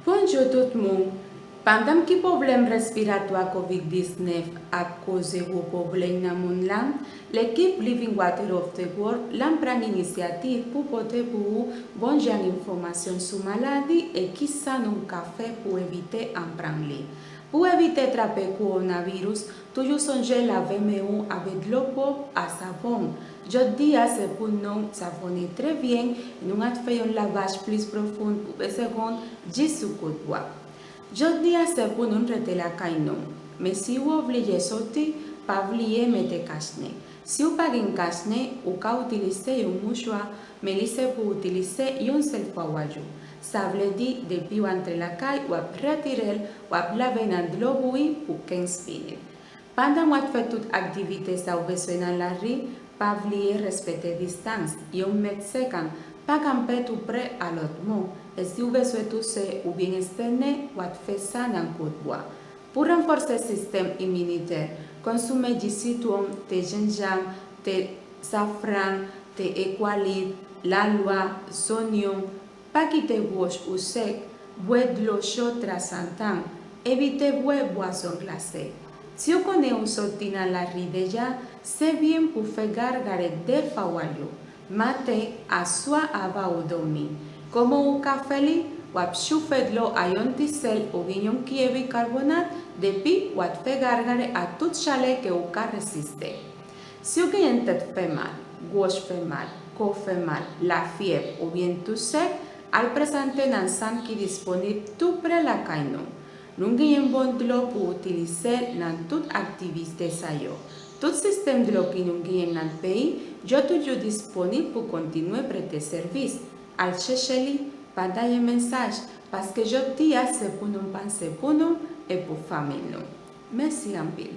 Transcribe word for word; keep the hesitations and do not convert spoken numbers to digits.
Bonjou tout moun. Pandan ki pwoblèm respiratwa kovid diznèf ap koze gwo pwoblèm nan mond lan, lekip Living Water of the World lan pran inisyativ pou pote pou ou bon jan enfòmasyon sou maladi e kisa nou ka fè pou evite anprann li. Pou evite trape kowonaviris, toujou sonje lave men ou avèk dlo pwòp a savon. Jòdi a se pou nou savone trè byen e nou ap fè yon lavaj plis pwofon pou ven segonn jis sou kout bwa. Jòdi a se pou nou rete lakay nou. Men si w oblije soti, pa bliye mete kachnen. Si w pa gen kachnen, ou ka itilize yon mouchwa, men li se pou itilize yon sèl fwa pa jou. Sa vle di, depi w antre lakay, w ap retire l, w ap lave nan dlo bouyi pou kenz minit. Pandan w ap fè tout aktivite sa w bezwen nan lari, pa bliye respekte distans, yon mèt senkant, pa kanpe tou pre a lòt moun, e si w bezwen touse oubyen estène, w ap fè sa nan kout bwa. Pou ranfòse sistèm iminitè, konsome ji sitwon, te jenjanm, te safran, te ekwalit, lalwa, zonyon, pa kite wòch ou sèk, bwè dlo cho transantan, evite bwè bwason glase. Si w konnen ou soti nan lari deja, se byen pou fè gargare de fwa pa jou, maten, aswè avan ou dòmi. Kòman ou ka fè li? W ap chofe dlo a yon ti sèl oubyen yon kiyè bikarbonat, depi w ap fè gargare a tout chalè ke ou ka reziste. Si w genyen tèt fè mal, gòj fè mal, kò fè mal, lafyèv oubyen tou sèk, al prezante nan sant ki disponib tou pre lakay nou. Nou genyen bon dlo pou itilize nan tout aktivite sa yo. Tout sistèm dlo ki nou genyen nan peyi, yo toujou disponib pou kontinye prete sèvis. Al chèche li, pataje mesaj, paske jòdi a se pou nou panse pou nou e pou fanmi nou. Mèsi anpil.